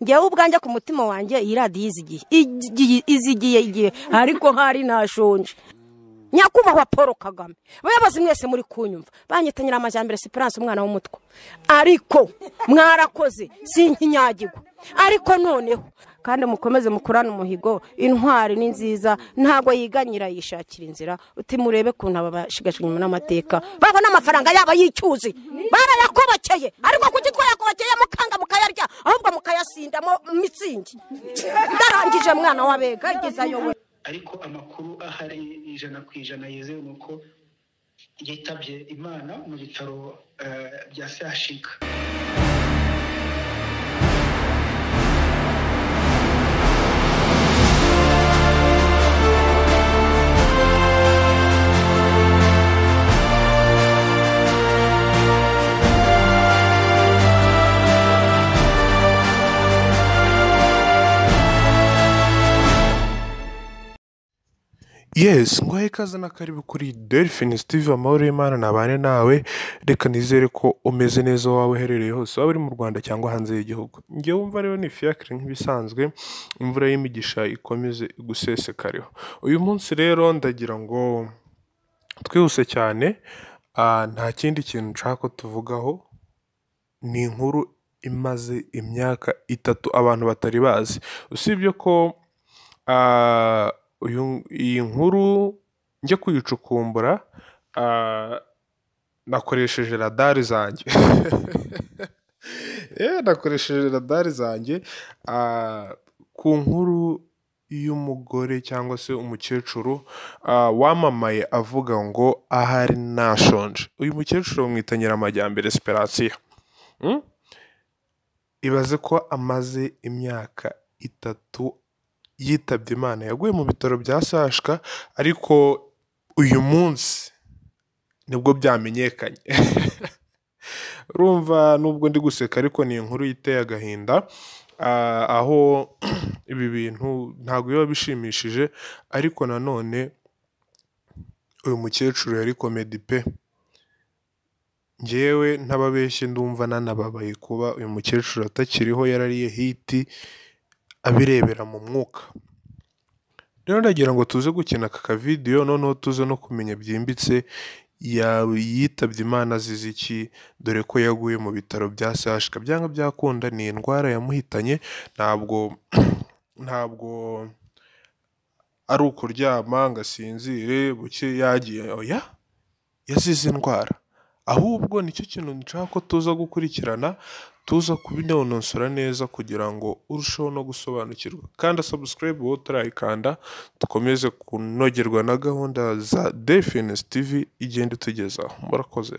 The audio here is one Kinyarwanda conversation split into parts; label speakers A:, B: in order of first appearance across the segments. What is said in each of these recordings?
A: Njyewe ubwanjye ku mutima wanjye iyi radiyo izigiye igihe ariko hari nashonje. Nyakubahwa Paul Kagame, bayobozi mwese muri kunyumva, banyita Nyiramajyambere Esperance umwana w'umutwa, ariko mwarakoze sinkinyagirwa. Ariko noneho kandi mukomeze mukorane umuhigo, intwari ni nziza ntabwo yiganyira yishakira inzira. Uti murebe kuntu aba bashigashwe inyuma n'amateka babona amafaranga yabo y'icyuzi barayakobokeye, ariko kuki twayakobokeye mukanga mukayarya ahubwo mukayasindamo mitsingi. Ndarangije mwana w'abega igezayo we.
B: Ariko amakuru ahari 100% yizewe nuko yitabye Imana mu bitaro bya CHUK.
C: Yes, nguhaye ikaze na karibu kuri Delphine Steve, amahoro y'Imana nabane nawe. Reka nizere ko umeze neza waba uherereye hose, waba uri mu Rwanda cyangwa hanze y'igihugu. Njyewe wumva rero ni Fiacre nk'ibisanzwe, imvura y'imigisha ikomeze igusesekareho. Uyu munsi rero ndagira ngo twihuse cyane, nta kindi kintu nshaka ko tuvugaho, ni inkuru imaze imyaka 3 abantu batari bazi. Usibye ko iyi nkuru njya kuyicukumbura, nakoresheje radari zanjye. Nakoresheje radari zanjye ku nkuru y'umugore cyangwa se umukecuru wamamaye avuga ngo ahari nashonje. Uyu mukecuru bamwita Nyiramajyambere Esperance. Ibaze ko amaze imyaka 3 yitabye Imana, yaguye mu bitaro bya CHUK, ariko uyu munsi nibwo byamenyekanye. Urumva nubwo ndi guseka ariko ni inkuru iteye agahinda, aho ibi bintu ntabwo biba bishimishije, ariko nanone uyu mukecuru yari komedi pe. Njyewe ntababeshye ndumva nanababaye kuba uyu mukecuru atakiriho, yarariye hiti abirebera mu mwuka. Rero ndagira ngo tuze gukina aka kavidiyo, noneho tuze no kumenya byimbitse yitabye Imana azize iki, dore ko yaguye mu bitaro bya CHUK. Byanga byakunda ni indwara yamuhitanye, ntabwo ari ukuryama ngo asinzire buke yagiye, oya, yazize indwara. Ahubwo nicyo kintu nshaka ko tuza gukurikirana, tuza kubinonosora neza kugira ngo urusheho no gusobanukirwa. Kanda subscribe wowe utarayikanda, dukomeze kunogerwa na gahunda za Delphine TV igenda itugezaho. Murakoze.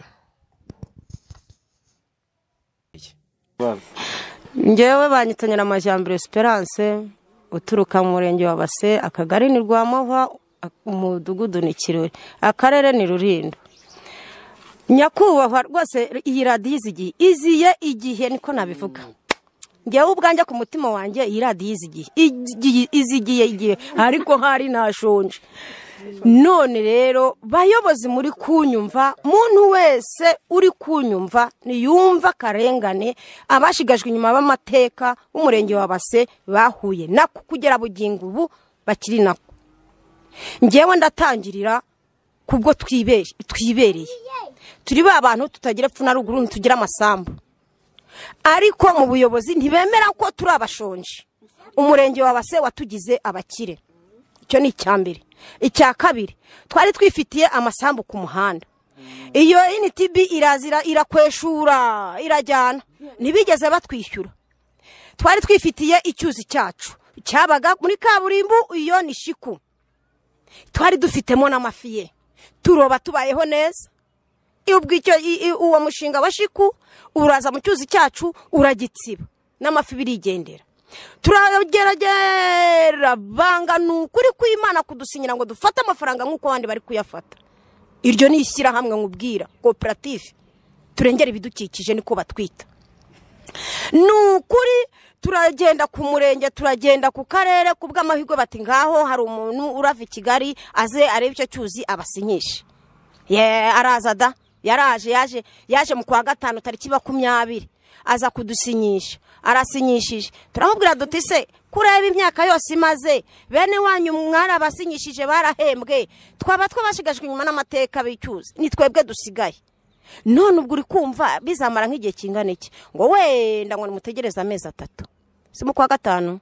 A: Njyewe banyita Nyiramajyambere Esperance, uturuka mu murenge wa Base, akagari ni Rwamuhwa, umudugudu ni Kirori, akarere ni Rulindo. Nyakubahwa rwose iyi radiyo iziye igihe niko nabivuga. Njyewe ubwanjye ku mutima wanjye iyi radiyo izigiye igihe ariko hari nashonje. None rero bayobozi muri kunyumva, muntu wese uri kunyumva niyumva karengane abashigajwe inyuma b'amateka w'umurenge wa Base bahuye nako kugera bugingo ubu bakiri nako. Njyewe ndatangirira kubwo twibereye. Turi ba bantu tutagira epfo na ruguru, ntitugira amasambu, ariko mu buyobozi ntibemera ko turi abashonje. Umurenge wa Base watugize abakire, icyo ni icya mbere. Icya kabiri, twari twifitiye amasambu ku muhanda, iyo NTB irazira irakweshura irajyana, ntibigeze batwishyura. Twari twifitiye icyuzi cyacu cyabaga muri kaburimbo, iyo ni shiku, twari dufitemo n'amafiye, turoba tubayeho neza. Uwo mushinga wa shiku uraza mu cyuzi cyacu uragitsiba n'amafi birigendera. Turageragera banga nukuri kw'Imana kudusinyira ngo dufate amafaranga nk'uko abandi bari kuyafata. Iryo ni ishyirahamwe nkubwira, koperative turengera ibidukikije niko batwita. Nukuri turagenda ku murenge, turagenda ku karere, kubw'amahirwe bati ngaho hari umuntu urava i Kigali aze arebe icyo cyuzi abasinyishe. Araza da, yaraje, yaje mu kwa 5 tariki 20 aza kudusinyisha. Arasinyishije. Turamubwira duti se kureba imyaka yose imaze bene wanyu mwarabasinyishije barahembwe, twaba twabashigajwe inyuma n'amateka bicyuze, ni twebwe dusigaye. None ubwo uri kumva bizamara nk'igihe kingana iki? Ngo wenda ngo nimutegereze amezi 3, si mu kwa 5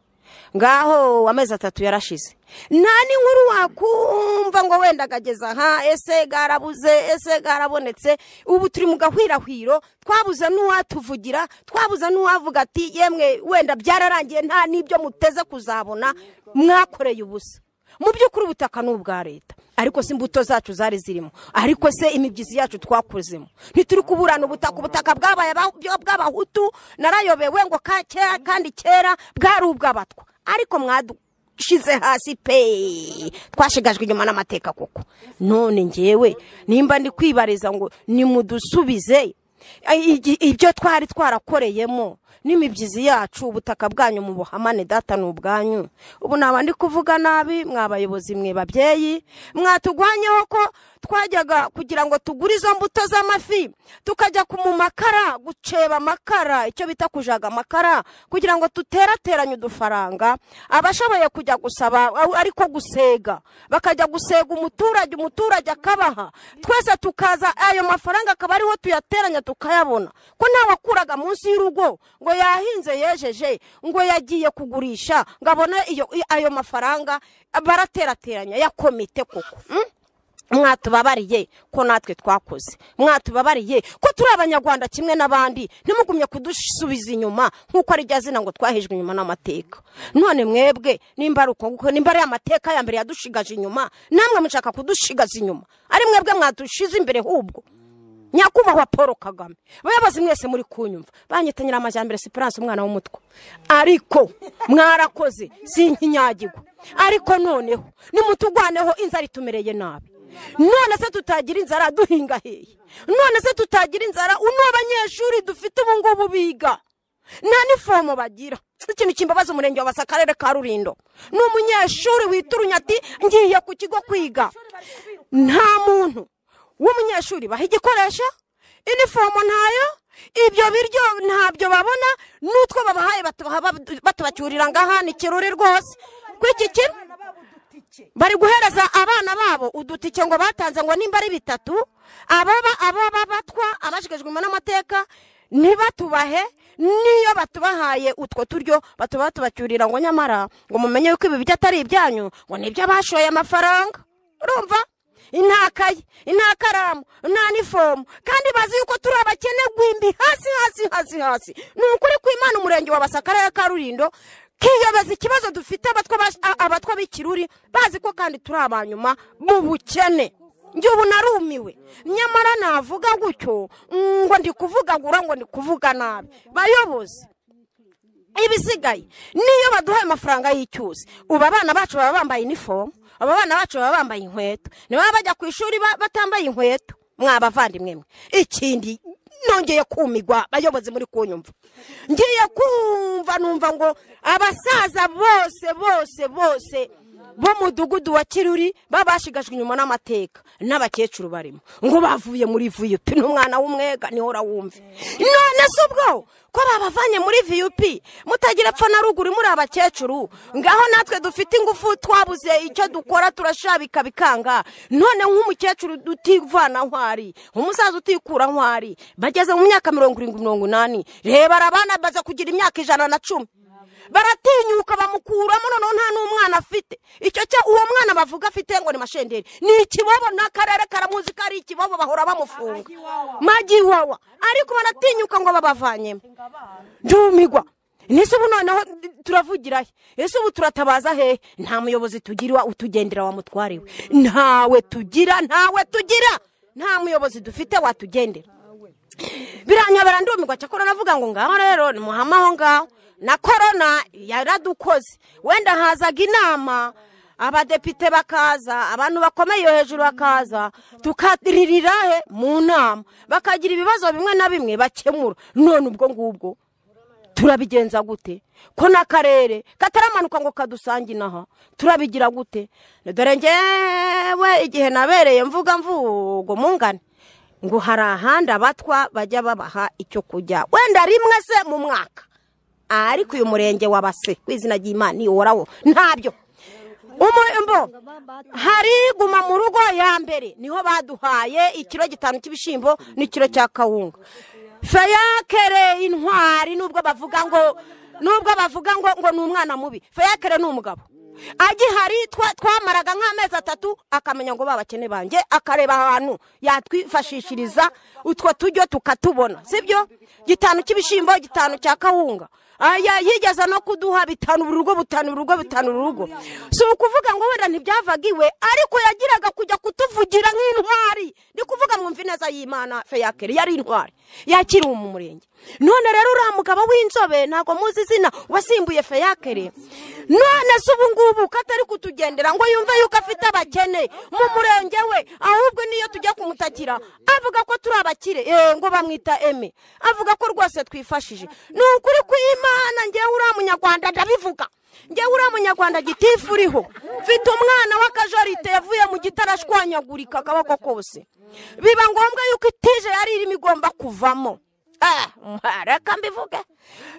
A: ngaho amezi 3 yarashize, nta n'inkuru wakumva ngo wenda agageza aha, ese garabuze, ese garabonetse. Ubu turi mu gahwirahwiro, twabuze n'uwatuvugira, twabuze n'uwavuga ati yemwe wenda byararangiye, nta n'ibyo muteze kuzabona, mwakoreye ubusa. Mu by'ukuri ubutaka ni ubwa leta, ariko se imbuto zacu zari zirimo, ariko se imibyizi yacu twakozemo. Ntituri kuburana ubutaka, ubutaka bwabaye bw'abahutu, narayobewe ngo kera kandi kera bwari ubw'abatwa, ariko mwadushize hasi pe, twashigajwe inyuma n'amateka koko. None ngewe nimba ndi kwibariza ngo nimudusubize ibyo twari twarakoreyemo n'imibyizi yacu, ubutaka bwanyu mu buhamane data n'ubwanyu. Ubu naba ndi kuvuga nabi mwabayobozi mwe babyeyi, mwatugwanyeho ko twajyaga kugira ngo tugure izo mbuto z'amafi, tukajya ku mu makara guceba amakara, icyo bita kujaga amakara, kugira ngo tuterateranye udufaranga. Abashoboye kujya gusaba ariko gusega, bakajya gusega umuturage, umuturage akabaha, twese tukaza ayo mafaranga akaba ariho tuyateranya tukayabona. Ko ntawakuraga munsi y'urugo ngo yahinze yejeje, ngo yagiye kugurisha ngo abone ayo mafaranga, baraterateranya ya komite koko. Mwatubabariye ko natwe twakoze, mwatubabariye ko turi abanyarwanda kimwe n'abandi, ntimugumye kudusubiza inyuma nk'uko ari rya zina ngo twahejwe inyuma n'amateka. None mwebwe nimba ari uko nguko, nimba ari amateka ya mbere yadushigaje inyuma, namwe mushaka kudushigaza inyuma, ari mwebwe mwadushize imbere hubwo. Nyakubahwa Paul Kagame, bayobozi mwese muri kunyumva, banyita Nyiramajyambere Esperance umwana w'umutwa, ariko mwarakoze sinkinyagirwa. Ariko noneho nimutugwaneho inzara itumereye nabi. None se tutagira inzara duhinga hehe? None se tutagira inzara uno abanyeshuri dufite ubu ngubu biga nta nifomo bagira? Ikintu kimbabaza umurenge wa Basa akarere ka Rulindo, ni umunyeshuri witurunya ati ngiye ku kigo kwiga, nta muntu w'umunyeshuri baha igikoresho, inifomo ntayo, ibyo biryo ntabyo babona, n'utwo babahaye batubacyurira ngaha ni kiruri rwose. Kwiki kintu bari guhereza abana babo udutike ngo batanze ngo nimba ari 3, ababa batwa abashigajwe n'amateka ntibatubahe, niyo batubahaye utwo turyo batuba tubacyurira ngo nyamara ngo mumenye yuko ibi bijya atari ibyanyu, ngo nibyo bashoye amafaranga. Urumva intakaye, intakaramu, nta nifomo, kandi bazi yuko turi abakene gwimbi hasi hasi hasi hasi. Ni ukuri kw'Imana umurenge wa Basa akarere ka Rulindo kiyobaza ikibazo dufite abatwa b'ikiruri, bazi ko kandi turi abanyuma mu bukene. Njye ubu narumiwe, nyamara navuga gutyo ngo ndi kuvugagura, ngo ndi kuvuga nabi. Bayobozi ibisigaye niyo baduhaye amafaranga y'icyuzi, ubu abana bacu baba bambaye inifomo, aba bana bacu baba bambaye inkweto, niba bajya ku ishuri batambaye inkweto, mwabavandimwe mwe. Ikindi nongeye kumigwa bayobozi muri kunyumva, ngiye kumva numva ngo abasaza bose bose bose bo mudugudu wa Kiruri babashigajwe inyuma n'amateka n'abakecuru barimo ngo bavuye muri VUP, n'umwana w'umwega niho rawumve. None se ubwo ko babavanye muri VUP mutagira pfa na ruguru muri abakecuru, ngaho natwe dufite ingufu twabuze icyo dukora turashabika bikanga. None nk'umukecuru utivana nkwari, umusaza utikura nkwari, bageze mu myaka 70 80, reba arabana baza kugira imyaka 110, baratinyuka bamukuramo. Noneho nta n'umwana afite, icyo cyo uwo mwana bavuga afite ngo ni mashenderi, ni ikibobo n'akarere karamuzi ko ari ikibobo, bahora bamufunga magi wawa, ariko baratinyuka ngo babavanyemo. Ndumigwa nese ubu noneho turavugira he? Ese ubu turatabaza hehe? Nta muyobozi tugira utugendera wa mutwariwe, ntawe tugira, ntawe tugira, nta muyobozi dufite watugendera. Biranyabara ndumigwa. Cyakora navuga ngo ngaho rero ni muhama aho ngaho na korona yaradukoze, wenda hazaga inama abadepite bakaza, abantu bakomeye hejuru bakaza, tukaririra he mu nama, bakagira ibibazo bimwe na bimwe bakemura. None ubwo ngubwo turabigenza gute ko n'akarere kataramanuka ngo kadusange inaha? Turabigira gute? Dore ngewe igihe nabereye mvuga mvugo mungane ngo hari ahandi abatwa bajya babaha icyo kujya wenda rimwe se mu mwaka, Ariko uyu murenge wa Base ku izina ry'Imana ihoraho ntabyo. Hari guma mu rugo ya mbere niho baduhaye ikiro 5 cy'ibishimbo n'ikiro cya kawunga. Feyakere intwari, nubwo bavuga ngo ni umwana mubi, Feyakere ni umugabo. Agihari twamaraga nk'amezi 3 akamenya ngo babakene banjye, akareba ahantu yatwifashishiriza utwo tujyo tukatubona, sibyo? 5 cy'ibishimbo, 5 cya kawunga. Aya yigeze no kuduha 5 buri rugo, 5 buri rugo, 5 buri rugo. Si ukuvuga ngo wenda ntibyavaga iwe, ariko yagiraga kujya kutuvugira nk'intwari. Ndi kuvuga mwumva ineza y'Imana, Feyakere yari intwari yakiriwe mu murenge. None rero uriya mugabo w'inzobe ntabwo muzi izina wasimbuye Feyakere, none se ubu ngubu katari kutugendera ngo yumve yuko afite abakene mu murenge we, ahubwo niyo tujya kumutakira avuga ko turi abakire, ngo bamwita Eme, avuga ko rwose twifashije. Ni ukuri kw'Imana, ngewe uriya munyarwanda ndabivuga, ngewe uriya munyarwanda gitifu uriho, mfite umwana w'akajorite yavuye mu gitarashwanyagurika akaboko kose, biba ngombwa yuko itije yari irimo igomba kuvamo. Reka mbivuge,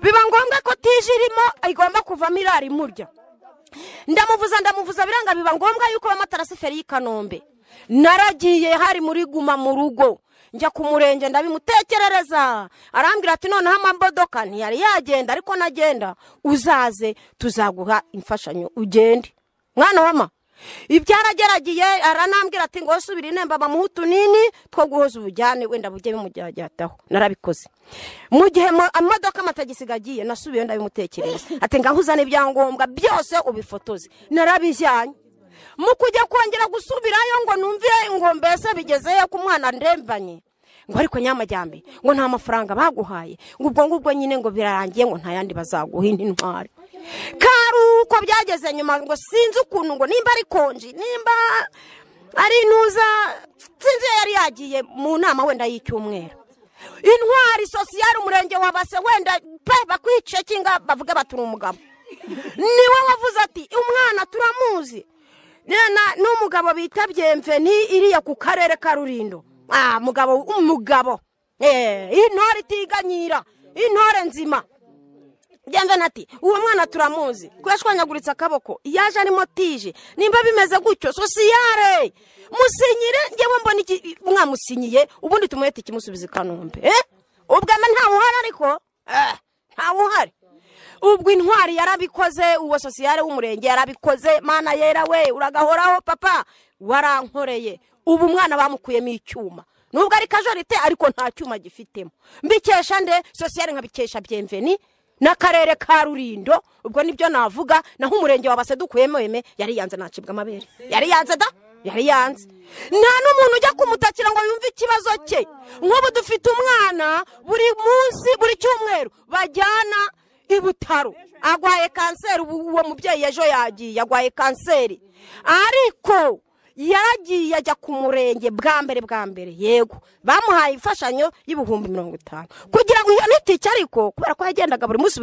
A: biba ngombwa ko tije irimo igomba kuvamo irari murya. Ndamuvuza biranga, biba ngombwa yuko bamatarasiferi y'i Kanombe. Naragiye hari muri guma mu rugo, njya ku murenge ndabimutekerereza, arambwira ati noneho amamodoka ntiyari yagenda, ariko nagenda uzaze tuzaguha imfashanyo ugende mwana wama. Ibyarageragiye aranambwira ati ngo subira inemba bamuha utunini two guhoza ubujyane wenda bujye bimujyajyataho. Narabikoze. Mu gihe amamodoka amatagisi gagiye nasubiye ndabimutekerereza, ati ngaho uzane ibyangombwa byose ubifotoze. Narabijyanye. Mu kujya kongera gusubirayo ngo numve ngo mbese bigezeyo ku mwana ndembanye, ngo ariko nyamajyambe ngo nta mafaranga baguhaye, ngo ubwo ngubwo nyine ngo birarangiye, ngo nta yandi bazaguha intwari. Karuko byageze nyuma ngo sinzi ukuntu, ngo nimba ari konji, nimba ari ntuza, sinzi yari yagiye mu nama wenda y'icyumweru. Intwari sosiyali umurenge wa Base wenda pe bakwice kinga bavuga baturi umugabo, niwe wavuze ati umwana turamuzi n'umugabo bita Byemveni iriya ku karere ka Rulindo. Mugabo umugabo intore itiganyira, intore nzima. Byemveni ati uwo mwana turamuzi ko yashwanyaguritse akaboko, yaje arimo tije, nimba bimeze gutyo sosiyale musinyire, ngewe mbona iki mwamusinyiye, ubundi tumuhete ikimusubiza i Kanombe. Ubwo nta uhari, ariko nta uhari. Ubwo intwari yarabikoze, uwo sosiyale w'umurenge yarabikoze. Mana yera we, uragahoraho papa, warankoreye. Ubu umwana bamukuyemo icyuma, nubwo ari kajorite ariko nta cyuma gifitemo. Mbikesha nde? Sosiyale, nkabikesha Byemveni n'akarere ka Rulindo. Ubwo nibyo navuga. Naho umurenge wa Base dukuyemo Eme yari yanze, nacibwa amabere, yari yanze da, yari yanze. Nta n'umuntu ujya kumutakira ngo yumve ikibazo cye. Nk'ubu dufite umwana buri munsi, buri cyumweru bajyana i Butaro, agwaye kanseri. Uwo mubyeyi ejo yagiye agwaye kanseri, ariko yaragiye ajya ku murenge bwa mbere, yego bamuhaye imfashanyo y'50,000 kugira ngo iyo nitike, ariko kubera ko yagendaga buri munsi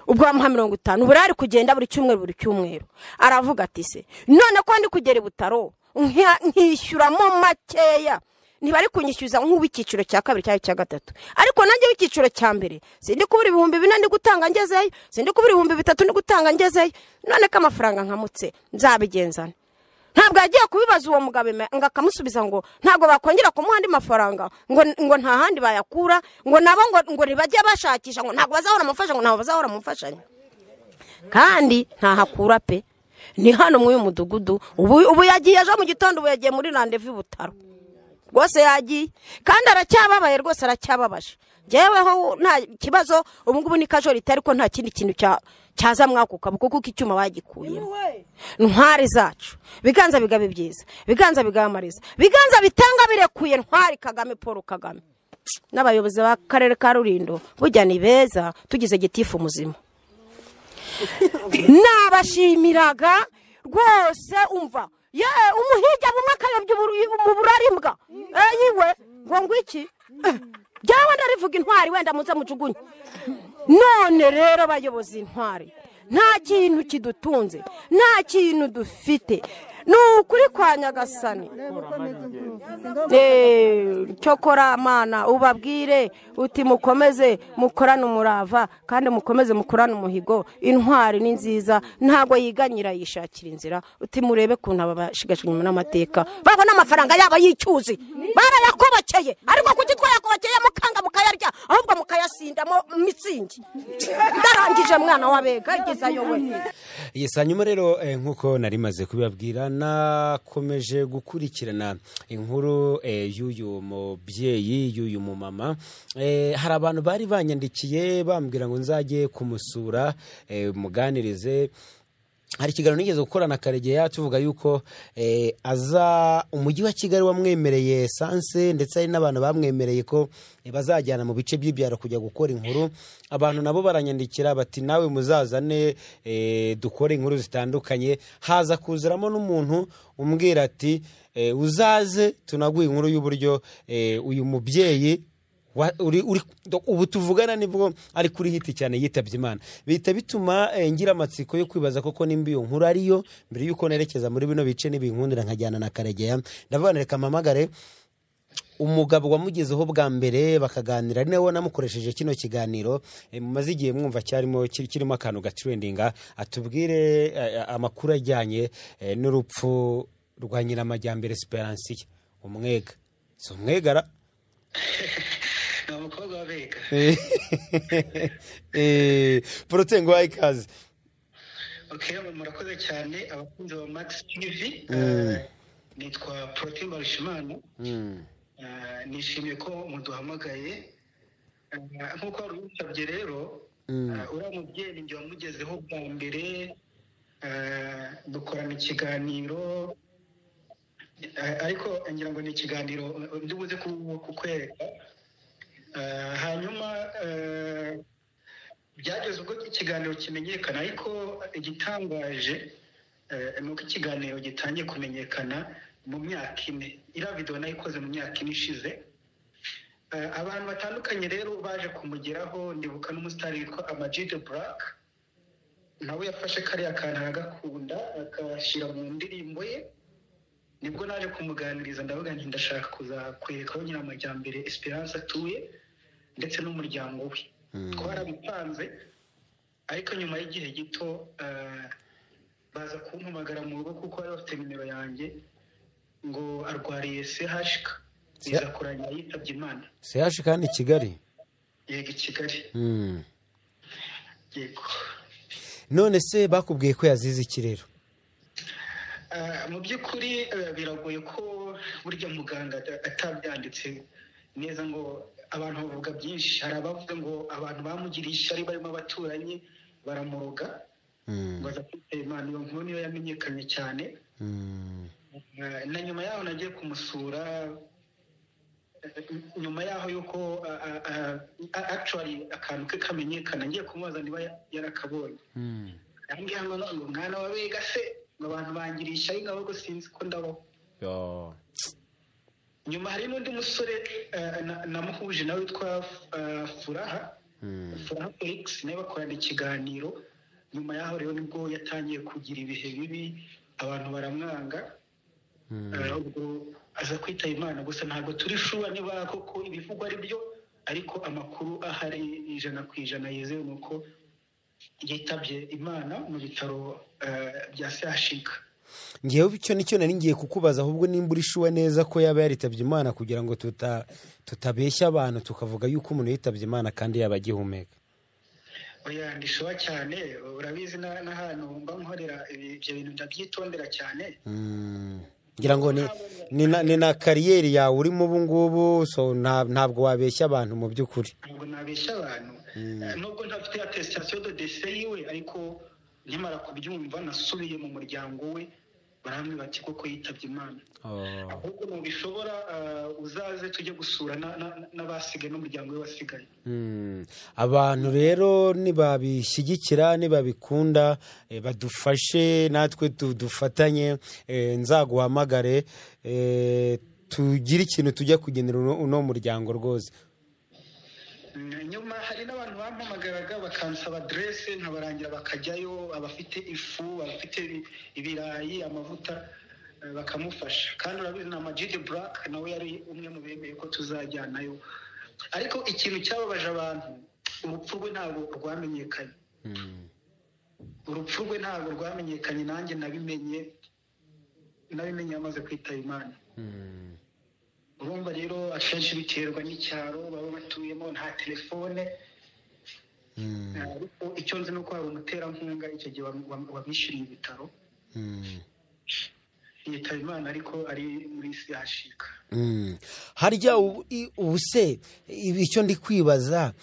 A: ubwo bamuha 50, ubu ari kugenda buri cyumweru. Aravuga ati se none ko ndi kugera i Butaro nkishyuramo makeya, ntibari kunyishyuza nk'uw'icyiciro cya 2 cyangwa cya 3, ariko nanjye w'icyiciro cya 1 sindi kubura 4,000 ndi gutanga ngezeyo, sindi kubura 3,000 ndi gutanga ngezeyo, none ko amafaranga nkamutse nzabigenzana. Ntabwo yagiye kubibaza uwo mugabo ngo akamusubiza ngo ntabwo bakongera kumuha andi mafaranga, ngo nta handi bayakura, ngo nabo ngo ntibajye bashakisha, ngo ntabwo bazahora mufasha, ngo ntabwo bazahora mufashanya, kandi ntahakura pe. Ni hano mu uyu mudugudu ubu yagiye ejo mu gitondo, ubu yagiye muri rendez-vous Butaro rwose yagiye, kandi aracyababaye rwose, aracyababaje. Njyeweho nta kibazo ubu ngubu ni kajorite, ariko nta kindi kintu cyaza mwako kaboko kuko icyuma bagikuyemo. Ntwari zacu, biganza bigabe byiza, biganza bigamariza, biganza bitanga birekuye. Ntwari Kagame, Paul Kagame n'abayobozi b'akarere ka Rulindo burya ni beza, tugize gitifu muzima. Nabashimiraga rwose. Umva ye, umuhijya bumwe akayobya mu burarimbwa yiwe ngo ngwiki byawe ndarivuga intwari wenda muze mujugunye. None rero bayobozi intwari Nta kintu kidutunze, nta kintu dufite, ni ukuri kwa Nyagasani. Cyokora Mana ubabwire uti mukomeze mukorane umurava kandi mukomeze mukorane umuhigo. Intwari ni nziza, ntabwo yiganyira, yishakira inzira. Uti murebe kuntu aba bashigajwe inyuma n'amateka babona amafaranga yabo y'icyuzi barayakobokeye, ariko kuki twayakobokeye mukanga mukayarya, ahubwo mukayasindamo mitsingi. Ndarangije mwana w'abega igezayo we.
D: Yes, hanyuma rero nk'uko nari maze kubibabwira, nakomeje gukurikirana inkuru y'uyu mubyeyi, y'uyu mumama. Hari abantu bari banyandikiye bambwira ngo nzajye kumusura, muganirize. Hari ikiganiro nigeze gukorana Karegeya tuvuga yuko aza umujyi wa Kigali wamwemereye essence, ndetse hari n'abantu bamwemereye ko bazajyana mu bice by'ibyaro kujya gukora inkuru. Abantu nabo baranyandikira bati nawe muzazane dukore inkuru zitandukanye. Haza kuziramo n'umuntu umbwira ati uzaze tunaguye inkuru y'uburyo uyu mubyeyi ubu tuvugana nibwo ari kuri hiti cyane yitabye Imana. Bihita bituma ngira amatsiko yo kwibaza koko nimba iyo nkuru ariyo, mbere yuko nerekeza muri bino bice n'ibinkundira nkajyana na Karegeya. Ndavuga reka mpamagare umugabo wamugezeho bwa mbere bakaganira, ari nawe namukoresheje kino kiganiro mumaze igihe mwumva cyarimo kirimo akantu gatrendinga, atubwire amakuru ajyanye n'urupfu rwa Nyiramajyambere Esperansiya umwega. Si umwegara
B: ni umukobwa w'abega.
D: Prote ngo ikaze.
B: Okay, murakoze cyane abakunzi ba Max TV. Nitwa Prote Mbarushimana. Nishimiye ko muduhamagaye. Nk'uko wari ubisabye rero, uriya mubyeyi njye wamugezeho bwa mbere, dukorana ikiganiro, ariko ngira ngo ni ikiganiro ndi buze kukwereka. Hanyuma byageze ubwo ikiganiro kimenyekana, ariko igitangaje ni uko ikiganiro gitangiye kumenyekana mu myaka 4. Iriya video nayo ikoze mu myaka 4 ishize. Abantu batandukanye rero baje kumugeraho, ndibuka n'umusitari witwa Ama G The Black, nawe yafashe kariya kantu aragakunda akashyira mu ndirimbo ye. Nibwo naje kumuganiriza ndavuga nti ndashaka kuzakwereka aho Nyiramajyambere Esperance atuye ndetse n'umuryango we. Twarabipanze, ariko nyuma y'igihe gito baza kumpamagara mu rugo kuko bari bafite nimero yanjye, ngo arwariye CHK, biza kurangira yitabye Imana.
D: CHK ni Kigali?
B: Yego, i Kigali. Yego.
D: None se bakubwiye ko yazize iki rero?
B: Mu by'ukuri biragoye ko burya muganga atabyanditse neza, ngo abantu bavuga byinshi. Hari abavuga ngo abantu bamugiriye ishyari barimo abaturanyi baramuroga ngo aza kwitaba Imana. Iyo nkuru niyo yamenyekanye cyane. Na nyuma yaho nagiye kumusura, nyuma yaho yuko actually akantu ke kamenyekana, ngiye kumubaza niba yarakabonye. Yambwiye ngo mwana w'abega se, ngo abantu bangiriye ishyari ngo sinzi ko ndabaho. Nyuma hari n'undi musore namuhuje nawe witwa Furaha Felix, nawe bakorana ikiganiro. Nyuma yaho rero nibwo yatangiye kugira ibihe bibi, abantu baramwanga, ubwo aza kwitaba Imana. Gusa ntabwo turi sure niba koko ibivugwa ari byo, ariko amakuru ahari 100% yizewe ni uko yitabye Imana mu bitaro bya CHK.
D: Ngewe icyo nicyo nari ngiye kukubaza, ahubwo nimba uri sure neza ko yaba yaritabye Imana, kugira ngo tutabeshya abantu tukavuga yuko umuntu yitabye Imana kandi yaba agihumeka.
B: Oya, ndi sure cyane, urabizi n'ahantu mba nkorera ibyo bintu ndabyitondera cyane.
D: Ngira ngo ni na kariyeri yawe urimo ubu ngubu, so ntabwo wabeshya abantu mu by'ukuri.
B: Ntabwo nabeshya abantu, nubwo ntafite attestation de décès yiwe, ariko nkimara kubyumva nasubiye mu muryango we, barambwira bati koko yitabye Imana. Ahubwo ntubishobora, uzaze tujye gusura n'abasigaye n'umuryango we wasigaye.
D: Abantu rero nibabishyigikira, nibabikunda, badufashe natwe dufatanye, nzaguhamagare tugire ikintu tujya kugenera uno muryango rwose.
B: Nyuma hari n'abantu bampamagaraga bakansaba aderese, nkabarangira bakajyayo, abafite ifu, abafite ibirayi, amavuta, bakamufasha. Kandi urabizi na Amag The Black nawe yari umwe mu bemeye ko tuzajyanayo. Ariko ikintu cyababaje abantu, urupfu rwe ntabwo rwamenyekanye. Urupfu rwe ntabwo rwamenyekanye, nanjye nabimenye amaze kwitaba Imana. Urumva rero akenshi biterwa n'icyaro baba batuyemo, nta telefone. Ariko icyo nzi ni uko hari umuterankunga icyo gihe wamwishyuriye ibitaro, yitaba Imana ariko ari muri CHUK.
D: Harya ubu se icyo ndi kwibaza,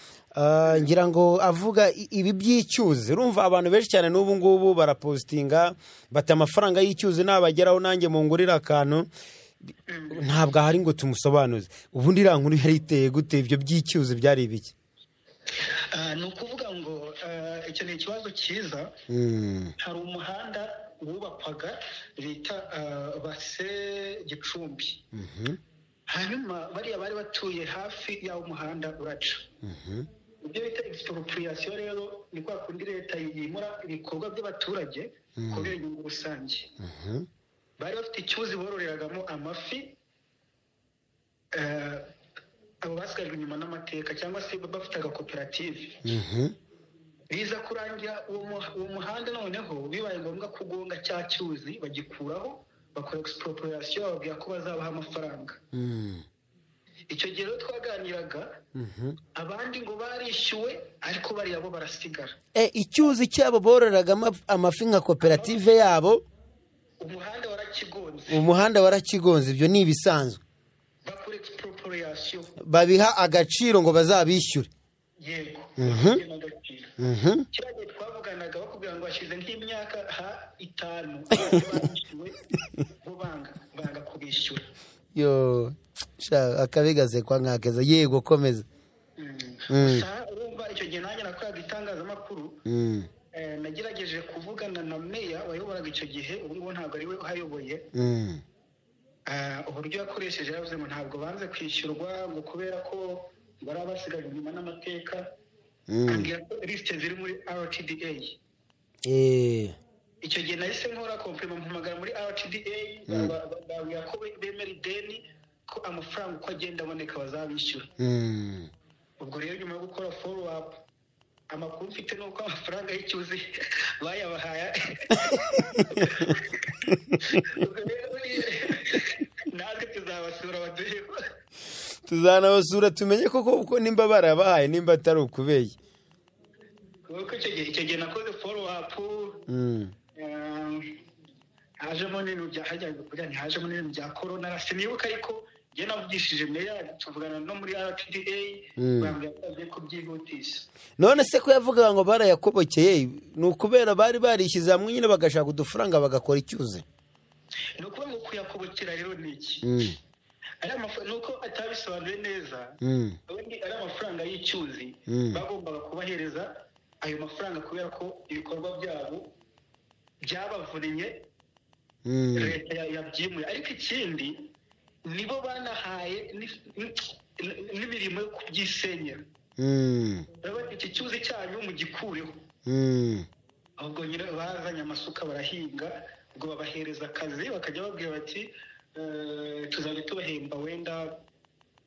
D: ngira ngo avuga ibi by'icyuzi, urumva abantu benshi cyane n'ubu ngubu barapositinga bati amafaranga y'icyuzi nabageraho nanjye mungurire akantu. Ntabwo ahari ngo tumusobanuze. Ubundi iriya nkuru yari iteye gute? Ibyo by'icyuzi byari ibiki?
B: Ni ukuvuga ngo icyo ni ikibazo cyiza. Hari umuhanda wubakwaga bita Base Gicumbi. Hanyuma bariya bari batuye hafi y'aho umuhanda uraca. Ibyo bita expropriation rero ni kwa kundi leta yimura ibikorwa by'abaturage kubera inyungu rusange. Bari bafite icyuzi bororeragamo amafi, abo basigajwe inyuma n'amateka cyangwa se bafite agakoperative. Biza kurangira uwo muhanda noneho bibaye ngombwa kugonga cya cyuzi, bagikuraho, bakora expropriation, bababwira ko bazabaha amafaranga. Icyo gihe rero twaganiraga, abandi ngo barishyuwe ariko bariya bo barasigara.
D: Icyuzi cyabo bororeragamo amafi nka koperative yabo,
B: umuhanda warakigonze.
D: Umuhanda warakigonze, ibyo ni ibisanzwe.
B: Bakora expropriation,
D: babiha agaciro ngo bazabishyure.
B: Yego. Agaciro. Kiriya gihe twavuganaga bakubwira ngo hashize nk'imyaka 5 barishyuwe, bo banga kubishyura.
D: Yo sha, akabigaze kwa nkakeza. Yego, komeza.
B: Gusa urumva icyo gihe nanjye nakoraga itangazamakuru. Nagerageje kuvugana na meya wayoboraga icyo gihe, ubu ngubu ntabwo ari we uhayoboye. Uburyo yakoresheje yavuze ngo ntabwo banze kwishyurwa ngo kubera ko bari basigaje inyuma n'amateka. Ambwira ko lisite ziri muri RTDA. Icyo gihe nahise nkora kompirima, mpamagara muri RTDA, babwira ko bemera ideni, ko amafaranga uko agenda aboneka bazabishyura. Ubwo rero nyuma yo gukora follow up, amakuru mfite ni uko amafaranga y'icyuzi bayabahaye. Ubwo rero natwe tuzabasura baduheho.
D: Tuzanabasura tumenye koko ko nimba barabahaye, nimba atari ukubeye.
B: Kuko icyo gihe nakoze follow up, hajemo n'ibintu bya hajya kugira ntihajemo n'ibintu bya corona, sinibuka, ariko njye navugishije meya, tuvugana no muri RTDA, bambwira ko bagiye kubyihutisha.
D: None se ko yavugaga ngo barayakobokeye, ni ukubera bari barishyize hamwe nyine bagashaka udufaranga bagakora icyuzi?
B: Ni ukuvuga ngo kuyakobokera rero ni iki? Ari ni uko atabisobanuye neza. Ubundi ari amafaranga y'icyuzi, bagombaga kubahereza ayo mafaranga kubera ko ibikorwa byabo byabavunnye, leta yabyimuye. Ariko ikindi, nibo banahaye n'imirimo yo kubyisenyera. Baravuga bati, iki cyuzi cyanyu mugikureho. Ahubwo nyine bazanye amasuka barahinga, ubwo babahereza akazi, bakajya babwira bati tuzajya tubahemba wenda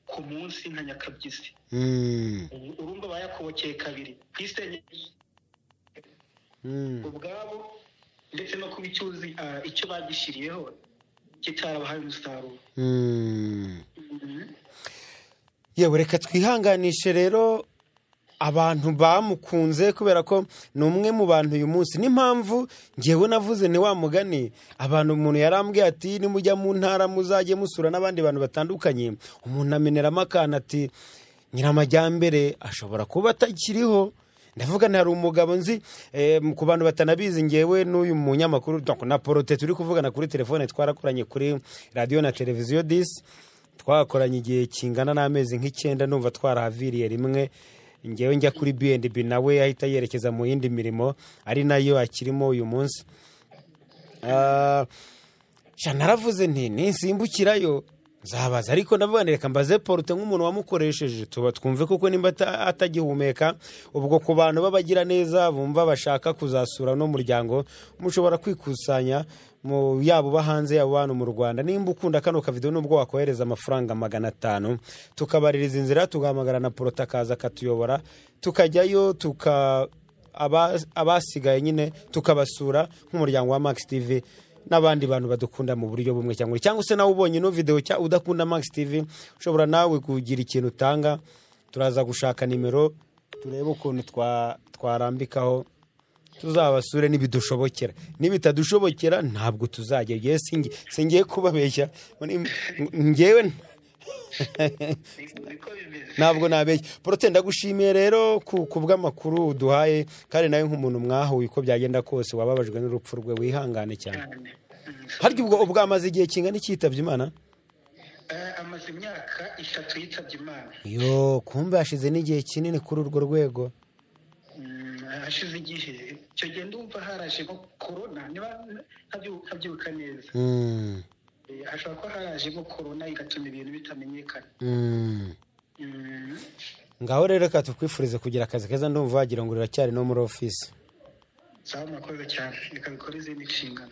B: ku munsi nka nyakabyizi. Urumva bayakobokeye kabiri, kwisenya ubwabo ndetse no kuba icyuzi icyo bagishyiriyeho kitarabahaye umusaruro.
D: Yewe, reka twihanganishe rero abantu bamukunze, kubera ko ni umwe mu bantu uyu munsi n'impamvu ngewe navuze ni wa mugani abantu, umuntu yarambwiye ati nimujya mu ntara muzajye musura n'abandi bantu batandukanye. Umuntu ameneramo akantu ati Nyiramajyambere ashobora kuba atakiriho. Ndavuga nti hari umugabo nzi. Ku bantu batanabizi, ngewe n'uyu munyamakuru, donc na Porote turi kuvugana kuri telefone, twarakoranye kuri radiyo na televiziyo 10, twakoranye igihe kingana n'amezi nk'9, numva twarahaviriye rimwe, ngewe njya kuri B&B, nawe ahita yerekeza mu yindi mirimo ari nayo akirimo uyu munsi. Sha, naravuze nti ninsimbukirayo Nzabaza, ariko ndavuga nti reka mbaze Porte nk'umuntu wamukoresheje, tuba twumve koko nimba atagihumeka. Ubwo ku bantu b'abagira neza bumva bashaka kuzasura no muryango, mushobora kwikusanya mu yaba uba hanze, yaba uba hano mu Rwanda. Nimba ukunda kano kavido, nubwo wakohereza amafaranga 500, tukabaririza inzira, tugahamagara na Porte akaza akatuyobora, tukajyayo, tuka abasigaye nyine tukabasura nk'umuryango wa Max TV n'abandi bantu badukunda mu buryo bumwe cyangwa se nawe ubonye ino video udakunda Max TV, ushobora nawe kugira ikintu utanga. Turaza gushaka nimero, turebe ukuntu twarambikaho, tuzabasure nibidushobokera. Nibitadushobokera ntabwo tuzajya. Ngewe singiye kubabeshya, ngewe
B: Niko bimeze.
D: Ntabwo nabeshya. Porote, ndagushimiye rero ku bw'amakuru uduhaye, kandi nawe nk'umuntu mwahuye, uko byagenda kose wababajwe n'urupfu rwe, wihangane cyane.
B: Cyane.
D: Harya ubwo amaze igihe kingana iki yitabye Imana?
B: Amaze imyaka 3 yitabye Imana.
D: Yo, kumbe hashize n'igihe kinini kuri urwo rwego.
B: Hashize igihe. Icyo gihe ndumva harajemo korona, niba ntabyibuka neza. Hashobora kuba harajemo korona igatuma ibintu bitamenyekana.
D: Ngaho rero reka tukwifurize kugira akazi keza. Ndumva wagira ngo uracyari no muri ofisi.
B: Sawa, murakoze cyane, reka bikore izindi nshingano.